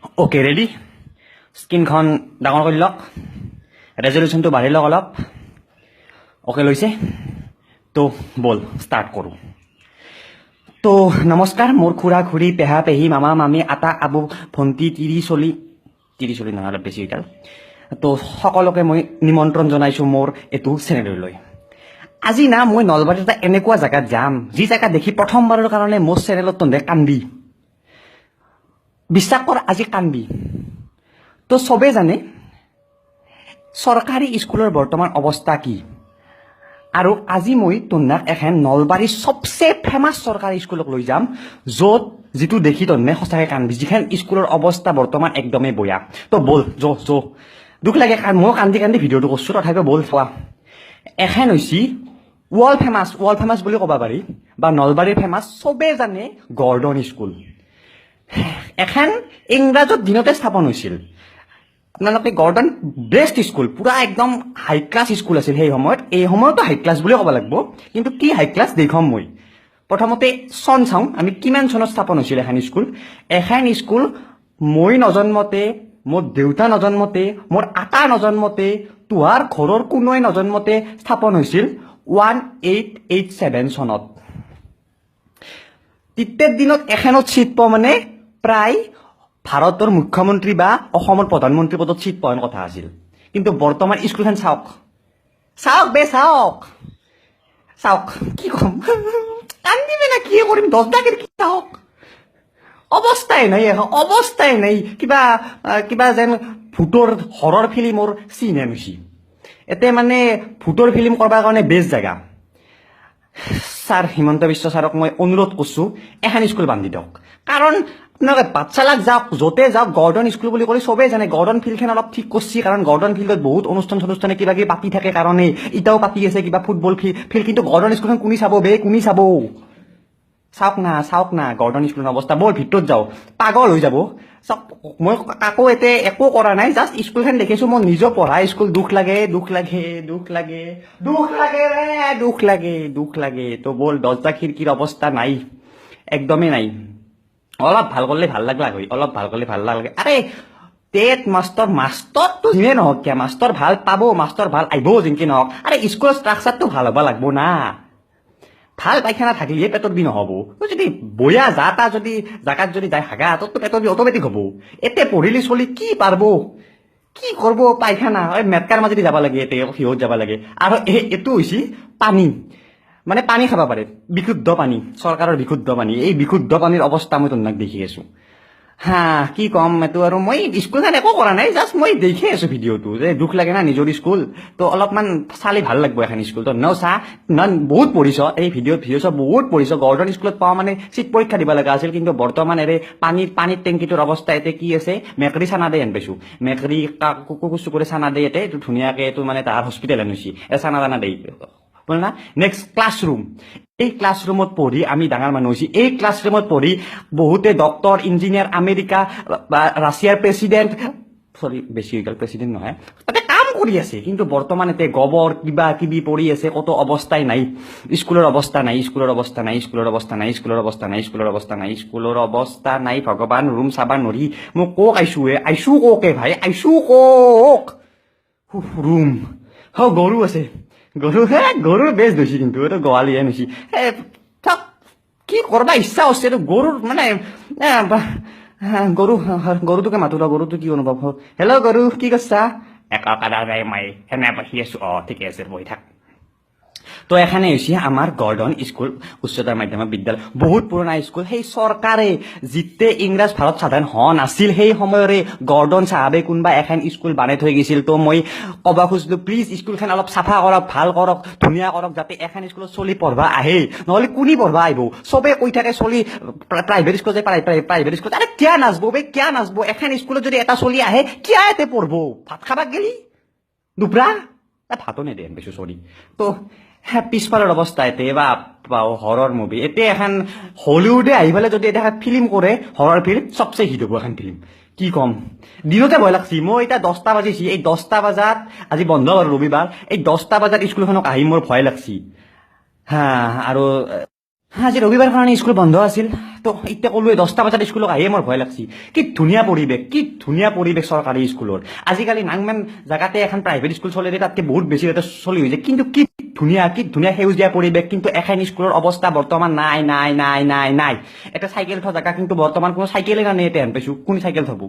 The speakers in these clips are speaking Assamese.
Okay, ready. স্ক্ৰীনখন ডাঙৰ কৰি লওক, ৰেজলিউশ্যনটো বাঢ়ি লওক অলপ। অ'কে, লৈছে তো ব'ল ষ্টাৰ্ট কৰোঁ। তো নমস্কাৰ মোৰ খুৰা খুৰী, পেহা পেহী, মামা মামী, আতা আবু, ভণ্টি, তিৰি চলি, তিৰি চলি নহয়, অলপ বেছি হৈ গ'ল। তো সকলোকে মই নিমন্ত্ৰণ জনাইছোঁ মোৰ এইটো চেনেললৈ। আজি না মই নলবাৰীত এটা এনেকুৱা জেগাত যাম, যি জেগা দেখি প্ৰথমবাৰৰ কাৰণে মোৰ চেনেলত তহঁতে কান্দি, বিশ্বাস কৰ, আজি কান্দি। তো চবেই জানে চৰকাৰী স্কুলৰ বৰ্তমান অৱস্থা কি। আৰু আজি মই তোনাক এখন নলবাৰীৰ চবচে ফেমাছ চৰকাৰী স্কুলক লৈ যাম, য'ত যিটো দেখি তন্নে সঁচাকে কান্দি, যিখন স্কুলৰ অৱস্থা বৰ্তমান একদমেই বয়া। তো ব'ল, যো যো, দুখ লাগে, মই কান্দি কান্দি ভিডিঅ'টো কৰিছোঁ, তথাপিও ব'ল চোৱা। এখেন হৈছে ৱৰ্ল্ড ফেমাছ, ৱৰ্ল্ড ফেমাছ বুলি ক'ব পাৰি বা নলবাৰীৰ ফেমাছ, চবেই জানে, গৰ্ডন স্কুল। এখান ইংৰাজৰ দিনতে স্থাপন হৈছিল। আপোনালোকে গৰ্ডন বেষ্ট স্কুল, পুৰা একদম হাই ক্লাছ স্কুল আছিল সেই সময়ত। এই সময়তো হাই ক্লাছ বুলিয়ে ক'ব লাগিব, কিন্তু কি হাই ক্লাছ দেখুৱাম মই। প্ৰথমতে চন চাওঁ আমি, কিমান চনত স্থাপন হৈছিল এখন স্কুল। এখন স্কুল মই নজন্মতে, মোৰ দেউতা নজন্মতে, মোৰ আতা নজন্মতে, তোহাৰ ঘৰৰ কোনোৱে নজন্মতে স্থাপন হৈছিল 1887 চনত। তেতিয়াৰ দিনত এখনত চিট পোৱা মানে প্ৰায় ভাৰতৰ মুখ্যমন্ত্ৰী বা অসমৰ প্ৰধানমন্ত্ৰী পদত চিট পোৱাৰ কথা আছিল। কিন্তু বৰ্তমান স্কুলখন চাওক, চাওক বে, চাওক, চাওক, কি ক'ম, কান্দিমে না কি কৰিম? 10টা কি, চাওক, অৱস্থাই নাই এখন, অৱস্থাই নাই। কিবা যেন ভূতৰ হৰৰ ফিল্মৰ চিন হেন হৈছে। এতে মানে ভূতৰ ফিল্ম কৰবাৰ কাৰণে বেষ্ট জেগা। ছাৰ, হিমন্ত বিশ্ব ছাৰক মই অনুৰোধ কৰিছোঁ, এখন স্কুল বান্ধি দিয়ক। কাৰণ আপোনালোকে বাচ্চালাক যাওক, য'তে যাওক, গৰ্ডন স্কুল বুলি ক'লে চবেই জানে। গৰ্ডন ফিল্ডখন অলপ ঠিক কৰিছে, কাৰণ গৰ্ডন ফিল্ডত বহুত অনুষ্ঠান চনুষ্ঠানে কিবা কিবি পাতি থাকে কাৰণে এতিয়াও পাতি আছে কিবা ফুটবল ফিল্ড। কিন্তু গৰ্ডন স্কুলখন কোনি চাব বে, কোনি চাব? চাওক না, চাওক না গৰ্ডন স্কুলৰ অৱস্থা। বৰ ভিতৰত যাওঁ, পাগল হৈ যাব। চাওক, মই কাকো এতিয়া একো কৰা নাই, জাষ্ট স্কুলখন দেখিছো, মই নিজৰ পঢ়া স্কুল। দুখ লাগে, দুখ লাগে, দুখ লাগে, দুখ লাগে ৰে, দুখ লাগে, দুখ লাগে। তো ব'ল, দৰ্জা খিৰিকীৰ অৱস্থা নাই, একদমেই নাই। অলপ ভাল কৰিলে ভাল লাগলাক হয়, অলপ ভাল কৰিলে ভাল লাগে। আৰে টেট মাষ্টৰ, মাষ্টৰটো যিয়ে নহওক কিয়, মাষ্টৰ ভাল পাব, মাষ্টৰ ভাল আহিব যেনকি নহওক। আৰে স্কুলৰ ষ্ট্ৰাকচাৰটো ভাল হ'ব লাগব না। ভাল পায়খানা থাকিলে পেটৰ বিষ নহ'ব। তই যদি বয়া যা তা যদি জাগাত যদি যায় হাগা, তোৰতো পেটৰ বিষ অট'মেটিক হ'ব। এতে পঢ়িলে চলি কি পাৰব, কি কৰব? পায়খানা এই মেটকাৰ মাজেদি যাব লাগে, এতে সিহঁত যাব লাগে। আৰু এইটো হৈছে পানী, মানে পানী খাব পাৰে, বিশুদ্ধ পানী, চৰকাৰৰ বিশুদ্ধ পানী। এই বিশুদ্ধ পানীৰ অৱস্থা মই তোমাক দেখি আছো। হা, কি ক'ম এইটো আৰু, মই স্কুলখন একো কৰা নাই, জাষ্ট মই দেখি আছো ভিডিঅ'টো যে দুখ লাগে না, নিজৰ স্কুল তো অলপমান চালে ভাল লাগব এখন স্কুল। তো ন চা ন, বহুত পঢ়িছ, এই ভিডিঅ' ভিডিঅ' চব বহুত পঢ়িছ। গৰ্ডন স্কুলত পোৱা মানে চিট পৰীক্ষা দিব লগা আছিল, কিন্তু বৰ্তমান এৰে পানীৰ টেংকিটোৰ অৱস্থা এতিয়া কি আছে। মেকৰী চানা দে হেন পাইছো, মেকৰী কুকুৰ চুকুৰে চানা দে ইয়াতে। এইটো ধুনীয়াকে এইটো মানে তাহাৰ হস্পিটেল হেন হৈছে, এই চানা দানা দেই বল না। নেক্সট ক্লাছৰুম, এই ক্লাছৰুমত পঢ়ি আমি ডাঙৰ মানুহ হৈছি। এই ক্লাছৰুমত পঢ়ি বহুতে ডক্তৰ, ইঞ্জিনিয়াৰ, আমেৰিকা বা ৰাছিয়াৰ প্ৰেচিডেণ্ট, চৰি বেছি হৈ গ'ল, প্ৰেচিডেণ্ট নহয়, তাতে কাম কৰি আছে। কিন্তু বৰ্তমান এতিয়া গোবৰ কিবা কিবি পৰি আছে, ক'তো অৱস্থাই নাই, স্কুলৰ অৱস্থা নাই, স্কুলৰ অৱস্থা নাই, স্কুলৰ অৱস্থা নাই, স্কুলৰ অৱস্থা নাই, স্কুলৰ অৱস্থা নাই, স্কুলৰ অৱস্থা নাই। ভগৱান, ৰুম চাবা নৰি। মই কক আইছো এ, আইছো কক এ ভাই, আইছো কক। ৰুম হ, গৰু আছে, গৰু হে, গৰুৰ বেচ ধৰিছে, কিন্তু এইটো গোহালি হেন হৈছে। এ থাক, কি কৰবা ইচ্ছা হৈছে এইটো গৰুৰ মানে গৰু, গৰুটোকে মাতো ৰ, গৰুটো কি অনুভৱ হ'ল। হেল্ল' গৰু, কি কৰছা? একো কৰা নাই, মই সেনে বহি আছো। অ, ঠিকে আছে, বহি থাক। তো এখানে হৈছে আমাৰ গৰ্ডন স্কুল উচ্চতৰ মাধ্যমিক বিদ্যালয়, বহুত পুৰণা স্কুল। সেই চৰকাৰে যেতিয়া ইংৰাজ ভাৰত স্বাধীন হোৱা নাছিল, সেই সময়ৰে গৰ্ডন চাহাবে কোনোবা এখন স্কুল বনাই থৈ গৈছিল। তো মই ক'ব খুজিলো, প্লিজ স্কুলখন অলপ চাফা কৰক, ভাল কৰক, ধুনীয়া কৰক, যাতে এখন স্কুলত চলি পঢ়বা আহে। নহ'লে কোনি পঢ়বা আহিব? চবে কৈ থাকে চলি প্ৰাইভেট স্কুল যায়, প্ৰাইভেট স্কুল। আৰে কিয় নাচব বে, কিয় নাচব? এখন স্কুলত যদি এটা চলি আহে, কিয় এতে পঢ়ব? ভাত খাবা গেলি দুপৰা ভাতো নেদে পাইছো, চৰি। তো হ্যাঁ, পিছফালৰ অৱস্থা এতে বা হৰৰ মুভি। এতিয়া এখন হলিউডে আহি পেলাই যদি এটা ফিল্ম কৰে, হৰৰ ফিল্ম, চবচে হিট হ'ব এখন ফিল্ম। কি ক'ম, দিনতে ভয় লাগছি। মই এতিয়া 10টা বাজিছি, এই 10টা বজাত, আজি বন্ধ বাৰু ৰবিবাৰ, এই 10টা বজাত স্কুলখনক আহি মোৰ ভয় লাগছি। হা, আৰু আজি ৰবিবাৰ কাৰণে স্কুল বন্ধ আছিল। তো এতিয়া ক'লোৱে, 10টা বজাত স্কুলক আহিয়ে মোৰ ভয় লাগছি। কি ধুনীয়া পৰিৱেশ, কি ধুনীয়া পৰিৱেশ চৰকাৰী স্কুলৰ। আজিকালি নাংমান জেগাতে এখন প্ৰাইভেট স্কুল চলে, তাতকে বহুত বেছি এটা চলি হৈছে। কিন্তু কি ধুনীয়া, কি ধুনীয়া সেউজীয়া পৰিৱেশ। কিন্তু এখন স্কুলৰ অৱস্থা বৰ্তমান নাই, নাই, নাই, নাই, নাই। এটা চাইকেল থোৱা জেগা, কিন্তু বৰ্তমান কোনো চাইকেলে নাই। এতিয়া হেন পাইছো কোন চাইকেল থব।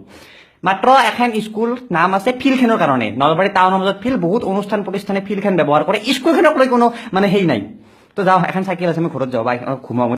মাত্ৰ এখন স্কুল নাম আছে ফিল্ডখনৰ কাৰণে। নলবাৰী টাউনৰ মাজত ফিল্ড, বহুত অনুষ্ঠান প্ৰতিষ্ঠানে ফিল্ডখন ব্যৱহাৰ কৰে। স্কুলখনক লৈ কোনো মানে সেই নাই। তো যাওঁ, এখন চাইকেল আছে, মই ঘৰত যাওঁ বা ঘুমাওঁ।